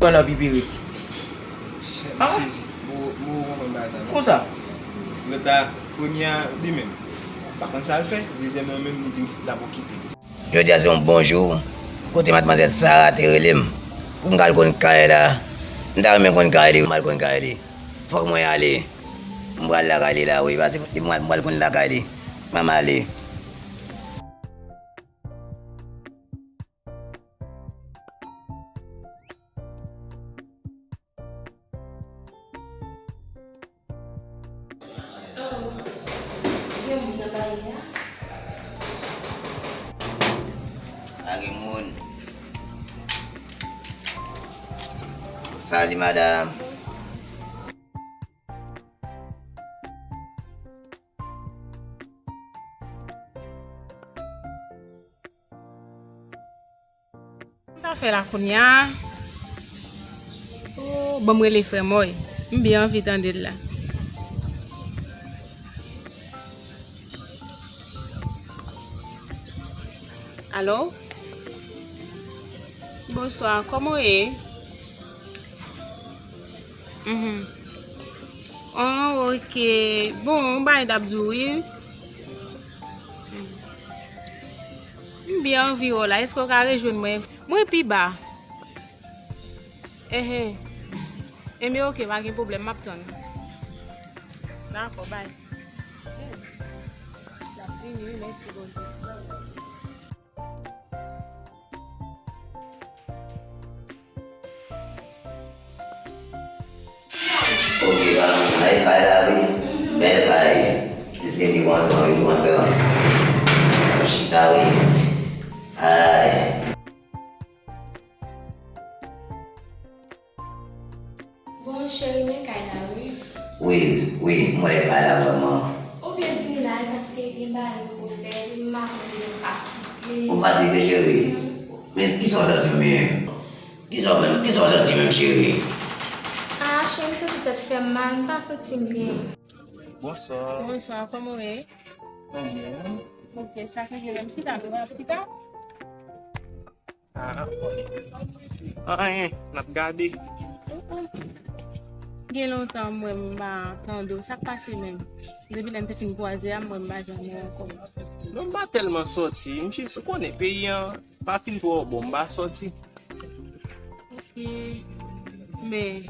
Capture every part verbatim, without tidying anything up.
Pandan pipirit. Ah. Sezi. Mo, mo konprann bagay sa, non? Konsa. Lòt la, premye a, li menm. Pa konn sa l fè. Dezyèm nan menm, li di m l ap okipe. Jodi a se yon bon jou. Kote madmwazèl Sara te rele m pou m ka al konn kay la. M ta renmen konn kay li, m al konn kay li. Fòk mwen ale. M pral lakay li la, wi. Pase m pral, m pral konn lakay li. Ban m ale. Oh, gen moun nan baryè a? Pa gen moun. Salut, madame. M ta fè la kounye a. Oh, ban m rele frè m, wi. M byen anvi tande l la. Alo? Bonswa, kòman w ye? Mhm. Oh, ok. Bon, yon bagay t ap di w, wi. M byen anvi wè w la. Èske w ka rejwenn mwen? Mwen pi ba. Ehe. Enben, ok, pa gen pwoblèm, m ap tann. Dakò, bay. L ap vini, wi, mèsi Bondye. Ok, pa gen kay la, wi. Bèl kay. Mesye, m kontan, wi, m kontan. Chita, wi. Ay. Bon, cheri, men kay la, wi. Wi, wi, m wè kay la vrèman. Ou byen vini la, e paske gen bagay pou fè, wi, m pa konn gen fatige. Ou fatige, cheri? Men kisa w santi menm? Kisa w menm? Kisa w santi menm, cheri? Ah, cheri, m santi tèt fè m mal, m pa santi m byen. Bonswa. Bonswa, kòman w ye? Mwen byen. Ok, sa k rive la, m chita, nou ap chita? Ah, anyen, n ap gade. Gen lontan mwen m pa tande w. Sa k pase menm? Depi lè n te fin kwaze a, mwen m pa janm wè w ankò. Non, m pa tèlman sòti. M jis, ou konnen, peyi an pa fin twò bon, m pa sòti. Ok. Men,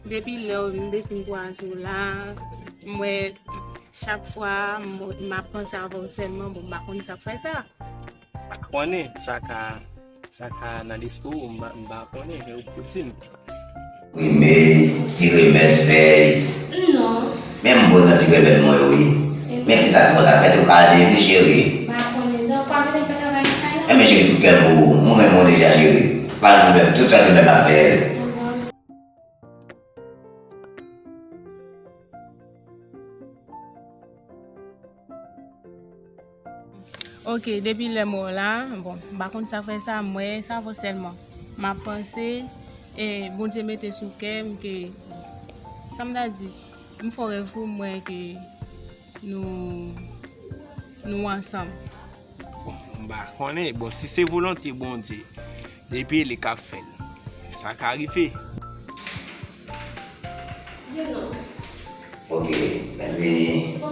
depi lè m te fin kwaze w la, m wè chak fwa m, m ap panse avè w sèlman, bon, m pa konn sa k fè sa. Pa konnen, sa ka, sa ka nan lespri w, m pa, m pa konnen, men ou, ou di m. Wi, men ti remèd fèy. Non. Men m bon nan ti remèd mwen yo, wi. Men kisa k fè w sa, mèt ou ka ede m, wi, cheri. M pa konnen, non, pa vin fè travay nan kay la. Enben, cheri, tout kè m pou ou. Mwen renmen w deja, cheri. Pa gen pwoblèm, tout sa ki fè m ap fè l. Ok, depi lè m wè w la, bon, m pa konn sa fè sa, m wè sa fò sèlman. M ap panse, e Bondye mete sou kè m ke, sa m ta di, m fè yon rèv pou m wè ke nou, nou ansanm. Bon, m pa konnen. Bon, si se volonte Bondye, depi li k ap fè l, sa ka rive. Ok, byenvini.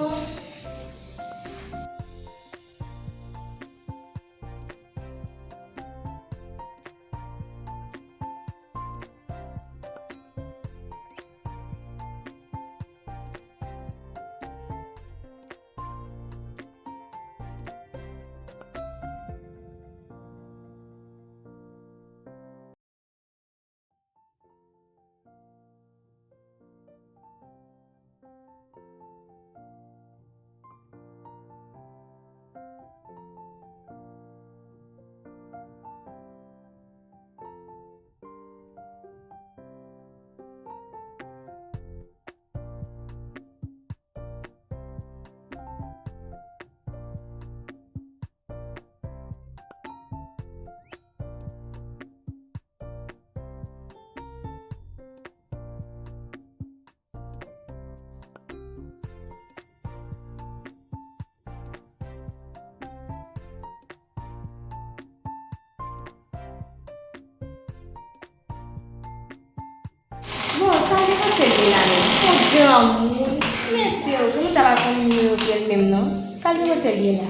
Lanmou, men se ou, moun sa pa konn nimewo sou l menm non. Sa l te panse l ye la?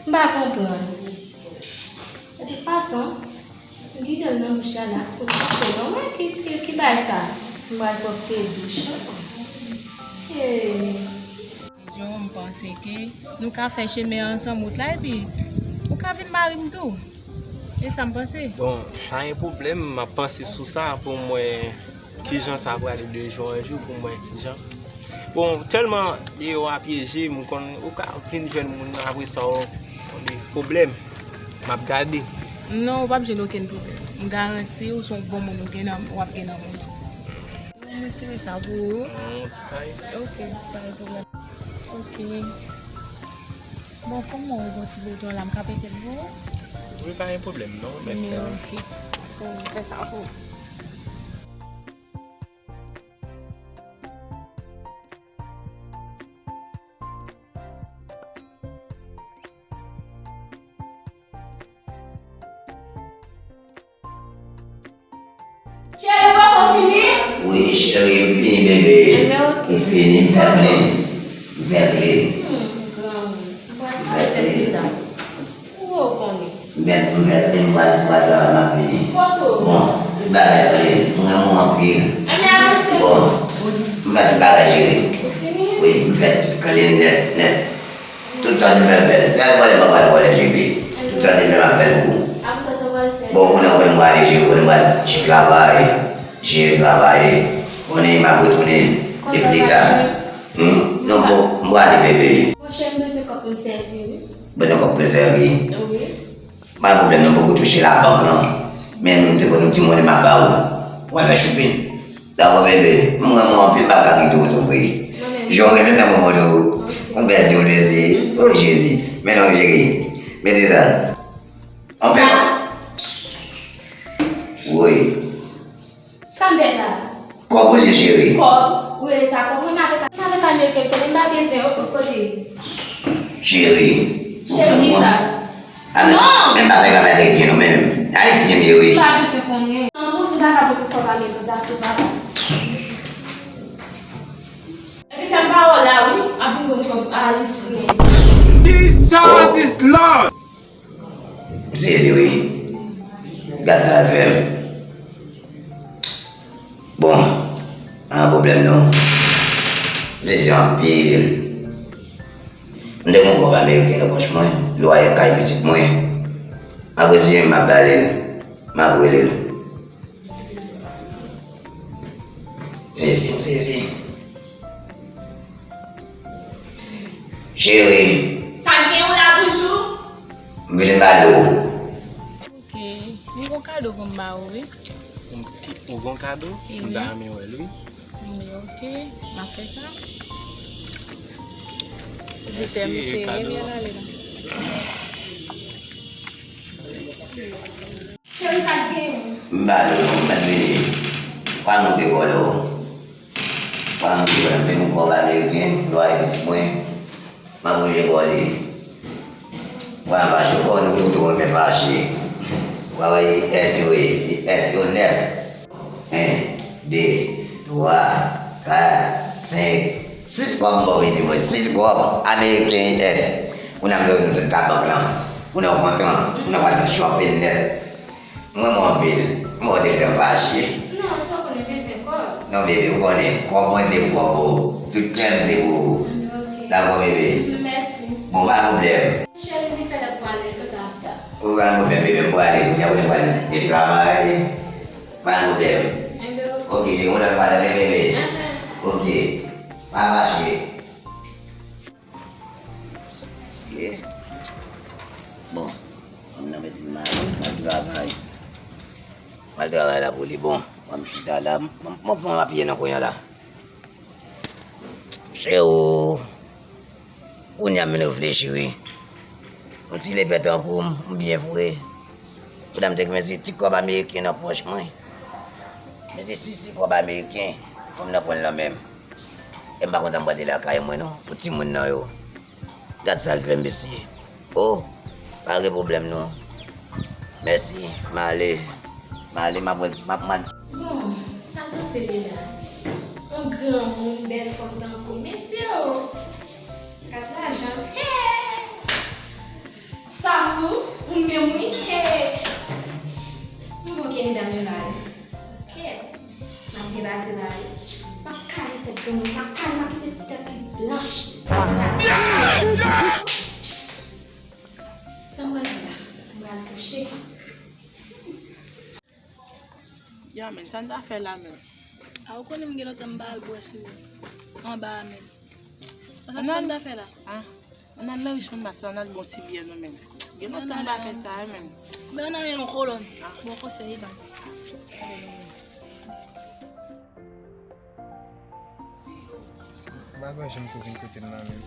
M pa konprann. De tout fason, m kite l nan bouch la la. Pou m panse non, men ki, ki, ki bagay sa? M pral pwòpte douch. Hey. Yo, m panse ke nou ka fè chemen an ansanm wout la, epi ou ka vin mari m tou. E sa m panse. Bon, pa gen pwoblèm, m ap panse sou sa pou m wè kijan sa prale de jou an jou, pou m wè kijan. Bon, tèlman deyò a pyeje, m konn ou ka vin jwenn moun nan, apre sa, w konn gen pwoblèm. M ap gade. Non, ou p ap jwenn okenn pwoblèm. M garanti ou se yon bon moun ou gen nan, w ap gen nan moun nan. M retire sa pou ou. Yon ti kay. Ok, pa gen pwoblèm. Ok. Bon, kòman ou gon ti beton la, m ka pete l pou ou? Wi, pa gen pwoblèm, non, mèt fè l. Ok. Bon, m fè sa pou ou. Cheri, ou poko fini? Wi, cheri, m fini, bebe. Enben, ok. M fini, m fè clean. M fè clean. Hmm, granmoun. M fè clean. Ou konnen. M fè, m fè clean, m pral, m pral travay, m ap vini. Kote w? Bon, tout bagay clean. M renmen w anpil. Enben, avanse. Bon, m fè tout bagay, cheri. Ou fini? Wi, m fè tout clean nèt, nèt. Tout sa w te fè, m fè l. Sèl vòlè m pa pral vòlè, J P. Tout sa w te fè, m ap fè l pou ou. Bon, ou konnen, ou konnen m prale, J P, ou konnen m prale jere travay, jere travay. Konnen m ap retounen depi leta. Hmm? Non, bon, m prale, bebe. Monchè, m bezwen kòb pou m sèvi, wi. Bezwen kòb pou sèvi? Wi. Pa gen pwoblèm, non, poko touche labank lan. Men m te konn yon ti monnen m ap ba ou. Ou al fè shopping. Dakò, bebe. M renmen w anpil, m pa ka kite w soufri. Jan w renmen m nan moman tou. Ok. Yon bèl ti monnen, mèsi. Oh, Jezi. Men non, cheri. Mete sa. Anfen, non. Wi. Sa m fè sa? Kòb ou li ye, cheri? Kòb? Ou rele sa kòb? Mwen m avèk, m avèk ameriken, se mwen m pa bezwen, o, o, kote? Cheri, ou fè mwen. Cheri, sa. Ah, men, non! Men m pa sa k ap ameriken, non, men. Ayisyen m ye, wi. M pa bezwen konnen. An bon, si w pa ka pran kòb ameriken, sa sou papa. Epi fè m pawòl la, wi, ap vin konn kòb ayisyen. Jesus is Lord! M sezi wi. Gad sa l fè m. Bon, pa gen pwoblèm non. M sezi anpil. M te gen yon kòb ameriken nan pòch mwen, lwaye kay pitit mwen. M ap resiyen, m ap ba li l, m ap rele l. M sezi, m sezi. Cheri. Sa k gen ou la toujou? M vin pale w. Ok. M gon kado pou m ba ou, wi. Ou gon kado? Wi. M ta renmen wè l, wi. Wi, ok. M ap fè sa. Je t'aime, chérie. Mèsi, kado. Byen ale la. Cheri, sa k gen? M pale w non, m mèt vini. Pa monte kò w. Pa monte kò w, m te gen yon kòb ameriken, lwaye pitit mwen. M ap oblije kòle. Mwen ap fache, ou konnen nou tou renmen fache. Ou pa wè S yo ye, S yo nèf. En, de, twa, kat, senk, sis kòb m ba w pitit mwen, sis kòb ameriken S. Kounye a m lè w sot nan bank lan. Kounye a w kontan, kounye a w pral fè shopping nèt. Mwen, mwen anpil. Mwen te gentan fache. Non, sa w konnen bezwen kòb. Non, bebe, m konnen. Kòb mwen se kòb ou. Tout kè m se pou ou. Ok. Dakò, bebe? Mèsi. Bon, pa gen pwoblèm. Cheri, li fè lè pou ale, lè ta ta. Ou pa gen pwoblèm, bebe, m prale. Kounye a, kounye a, m prale. Gen travay. Pa gen pwoblèm. Enben, ok. Ok, cheri, yon lòt fwa, bebe. Ahan. Ok. Pa fache. Ye. Bon, fanm nan mete m ale, m al travay. M al travay la pou li, bon. Mwen m chita la, m, m, m, m ap ye nan kwen an la. Cheri, kounye a m vin reflechi, wi. Yon ti lepè tankou m, m byen fre. Pandan m te gen ti, ti kòb ameriken nan pòch mwen. Men se sis ti kòb ameriken, fanm nan pran l nan men m. E m pa konn sa m pral di lakay mwen non, pou timoun nan yo. Gad sa l fè m, mesye. O, pa gen pwoblèm non. Mèsi, m ale. M ale, m ap, m ap, m ap. Bon, sa k pase de la? Yon Granmoun, bèl fanm tankou mesye o. Kat lajan. Hey! Sasou, ou menm wi. Hey! M konn ke medam yo la wi. Kèt. M ap byen pase la wi. M ap kale tèt granmoun, m ap kale, m ap kite tèt li blanch. Sa m pral fè la? M pral kouche. Ya, men, sa n ta fè la, men? A, ou konnen m gen lontan m pa al bwè sou anba a, men. Sa, sa, sa n ta fè la? A, ann al nan Richmond Mas la, ann al bon ti byè, non, men. Gen lontan m pa fè sa, men. Men ann al yon kolòn. Bon konsèy, baz. M pa janm tou vin kote m la, men.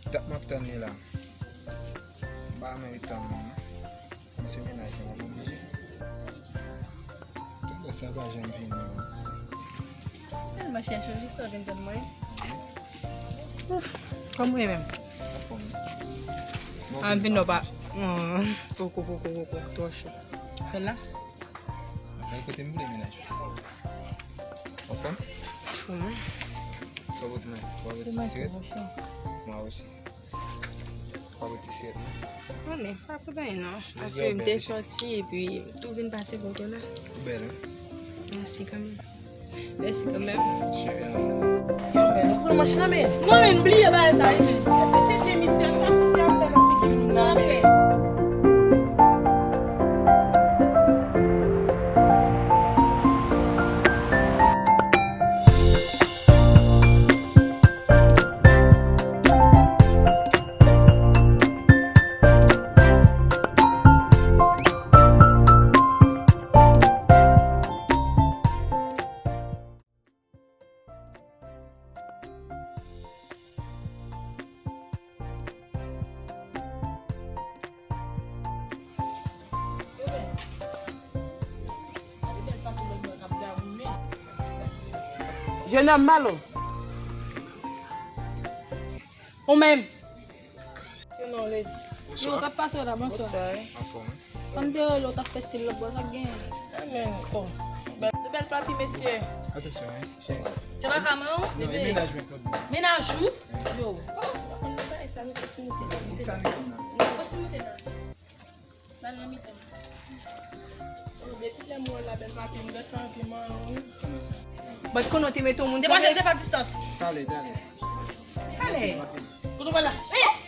Dat m ap tann li la. M pa renmen ret tann li, non. Mwen se mennaj mwen, mwen oblije. Tout bò sa pa janm vini. Tèlman chèche w, jis lè w vin tann mwen. Ouf, kòman w ye menm? Anfòm. An vin non pa. Poko, poko, poko, twò cho. Fè la. Fè kote m vle mennaj. Anfòm? Anfòm. Sa w pote mwen? Ou ap rete sirèt? Mwen osi. Pa pote siyèt non. Konnen, pa pote anyen non. Paske m te sòti epi m tou vin pase kote w la. Ou bèl wi. Mèsi kanmenm. Mèsi kanmenm. Cheri. Yo men, ou pran manch lan men. Mwen menm bliye bagay sa wi men. Tete misye, sa misye ap fè nan figi moun nan men. Jenòm, Malo. Ou menm. Se non, Lady. Yo, sa k pase w la, bonswa. Anfòm wi. Fanm te rele w, t ap fè stil lòt bò, sa k genyen? Amèn. Oh. Bèl, bèl papi, mesye. Atansyon wi, cheri. Yo pa ka mwen, non, bebe. Mennaj mwen, kòd mwen. Mennaj ou? Yo. Oh, w ap konn bagay sa, nou fè ti moute. Sa li konn nan. Nou fè ti moute nan. Ba l nan mitan. Oh, depi lè m wè w la, bèl papi, m gentan anvi manyen w wi. Bat konnen w te mete yon moun. Demwazèl, depa distans. Talè, talè. Talè. Kote w pral la?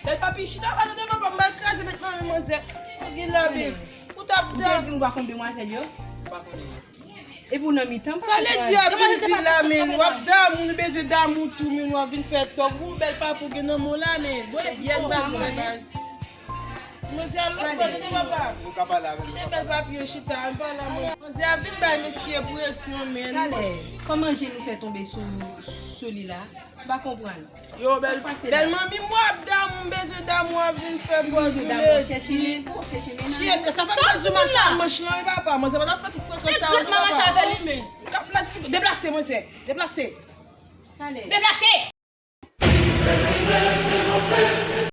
Bèl papi, chita pa nan devan papa, m pral kraze bèt manman manzè. Ou gen la men. Ou t ap dan. Ou te di m w pa konn demwazèl yo? M pa konnen. Epi w nan mitan. Sa lè di ap vin di la men. W ap damou, nou bezwen damou tou men, w ap vin fè tòg. Ou bèl papi, ou gen nan men w la men. Bwè byè, n pa konnen. Manzè a lòt bò, se papa. Nou ka pale avè l. Kite bèl papi yo chita, ann pale a manzè. Manzè a vin bay mesye presyon, men. Talè, kòman je nou fè tonbe sou, sou li la? M pa konprann. Yo, bèl, bèl manmi, m w ap damou, m bezwen damou, w ap vin fè bòz ou ledi. Chèche, sa fè m di machan manch lan, wi papa. Manzè pa t ap fè tout frekans sa, wi papa. Deplase, manzè. Deplase. Deplase.